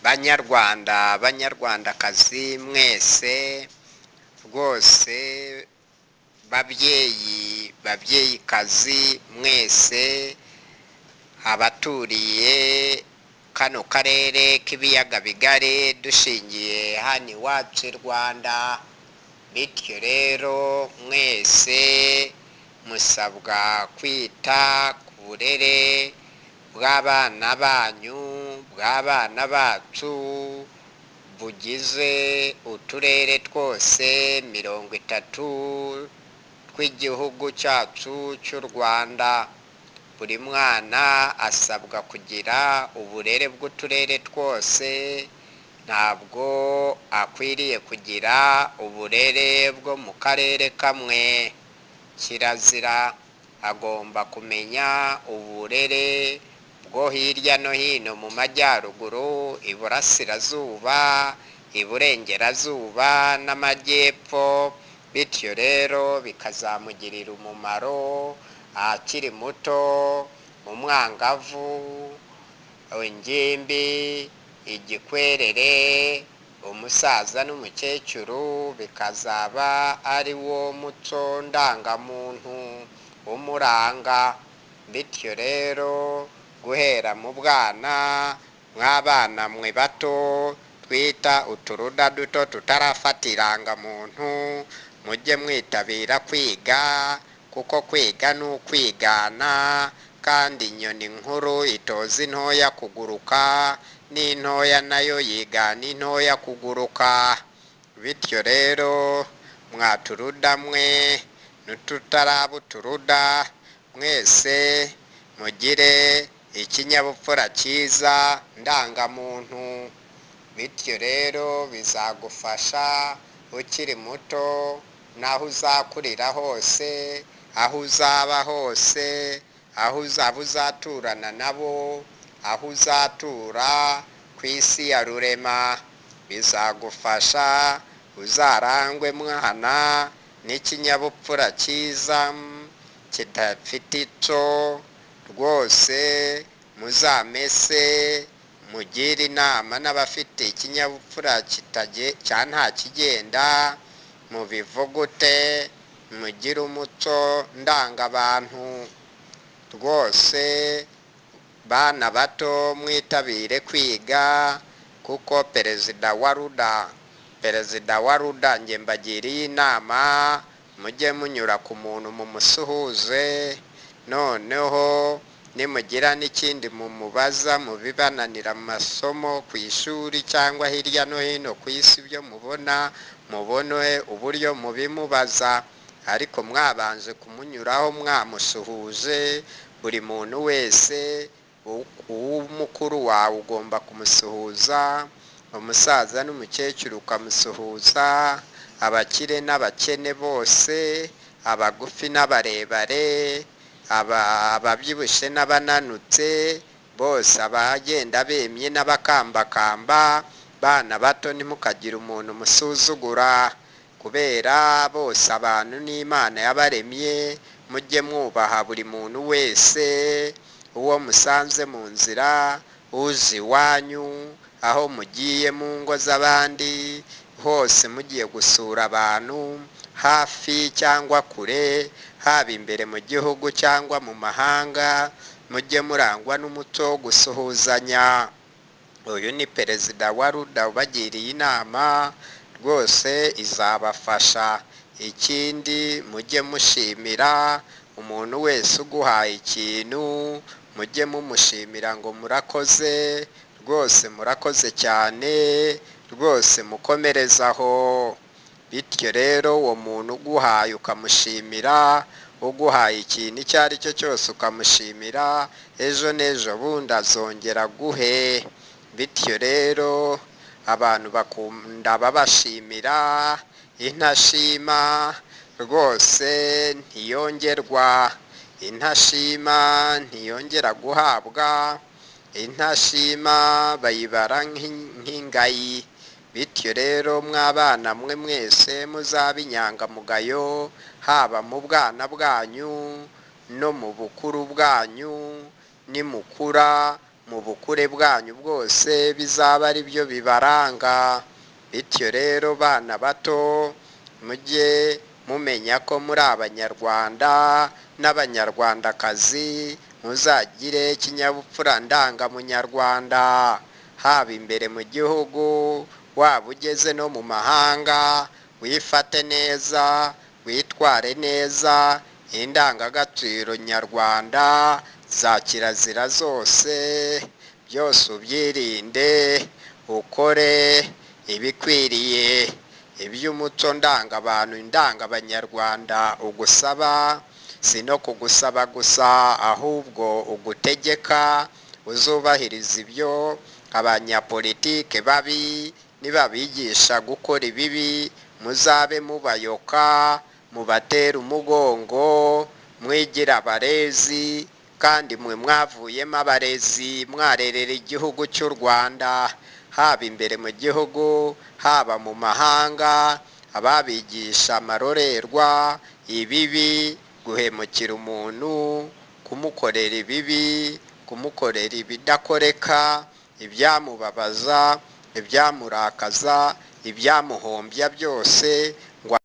Banyarwanda, banyarwandakazi mwese rwose, babyeyi, babyeyikazi mwese, abaturiye kano karere k'ibiyaga bigari dushingiye hano iwacu i Rwanda, bityo rero mwese musabwa kwita ku burere bw'abana banyu, bw'abana bacu, bugize uturere twose 30 tw'igihugu cyacu cy'u Rwanda. Buri mwana asabwa kugira uburere bw'uturere twose, ntabwo akwiriye kugira uburere bwo mu karere kamwe, kirazira. Agomba kumenya uburere bwo hirya no hino mu majyaruguru, iburasirazuba, iburengerazuba n'amajyepfo, bityo rero bikazamugirira umumaro akiri muto, umwangavu, ingimbi, igikwerere, umusaza n'umukecuru, bikazaba ari wo muco ndangamuntu umuranga. Bityo rero guhera mu bwana, mw'abana mwe bato twita uturuda duto tutarafata irangamuntu, mujye mwitabira kwiga, kuko kwiga ni ukwigana, kandi inyoni nkuru itoza intoya kuguruka, n'intoya nayo yigana intoya kuguruka. Bityo rero mwaturuda mwe n'ututaraba uturuda, mwese mugire ikinyabupfura cyiza ndangamuntu. Bityo rero bizagufasha ukiri muto, n'aho uzakurira hose, aho uzaba hose, aho uzaba uzaturana nabo, aho uzatura ku isi ya rurema, bizagufasha uzarangwe mwana n'ikinyabupfura cyiza kidafite icyo. Rwose muzamese mugire inama n'abafite ikinyabupfura cya nta kigenda, mubivugute, mugire umuco ndangabantu. Rwose bana bato mwitabire kwiga, kuko perezida wa RUDA, perezida wa RUDA njye mbagiriye inama, mujye munyura ku muntu mumusuhuze, noneho nimugira n'ikindi mumubaza mubibananira mu masomo ku ishuri cyangwa hirya no hino ku isi, ibyo mubona mubone uburyo mubimubaza, ariko mwabanje kumunyuraho mwamusuhuje. Buri muntu wese uw'umukuru wawe ugomba kumusuhuza, umusaza n'umukecuru ukamusuhuza, abakire n'abakene bose, abagufi n'abarebare, ababyibushye n'abananutse bose, abagenda bemye n'abakambakamba. Bana bato ntimukagire umuntu musuzugura, kubera bose abantu n'Imana yabaremye. Mujye mwubaha buri muntu wese, uwo musanze mu nzira, uzi iwanyu, aho mugiye mu ngo z'abandi hose, mugiye gusura abantu hafi cyangwa kure, haba imbere mu gihugu cyangwa mu mahanga, mujye murangwa n'umuco wo gusuhuzanya. Uyu ni perezida wa RUDA ubagiriye inama, rwose izabafasha. Ikindi mujye mushimira umuntu wese uguhaye ikintu, mujye mumushimira ngo murakoze, rwose murakoze cyane, rwose mukomerezaho. Bityo rero uwo muntu uguhaye ukamushimira, uguhaye ikintu icyo ari cyo cyose ukamushimira, ejo n'ejo bundi azongera aguhe. Bityo rero abantu bakunda babashimira, intashima rwose ntiyongerwa, intashima ntiyongera guhabwa, intashima bayibara nk'ingayi. Bityo rero mw'abana mwe mwese muzabe inyangamugayo, haba mu bwana bwanyu no mu bukuru bwanyu, nimukura mu bukure bwanyu bwose bizaba ari byo bibaranga. Bityo rero bana bato, mujye mumenya ko muri Abanyarwanda n'Abanyarwandakazi, muzagire ikinyabupfura ndangamunyarwanda, haba imbere mu gihugu, waba ugeze no mu mahanga, wifate neza, witware neza, indangagaciro nyarwanda za kirazira zose, byose ubyirinde, ukore ibikwiriye, iby'umuco ndangabantu ndangabanyarwanda ugusaba, si no kugusaba gusa ahubwo ugutegeka, uzubahiriza ibyo. Abanyapolitike babi nibabigisha gukora ibibi, muzabe mubayoka, mubatere umugongo, mwigira abarezi, kandi mwe mwavuyemo abarezi, mwarerera igihugu cy'u Rwanda, haba imbere mu gihugu, haba mu mahanga, ababigisha amarorerwa, ibibi, guhemukira umuntu, kumukorera ibibi, kumukorera ibidakoreka, ibyamubabaza, ibyamurakaza, ibyamuhombya byose ngo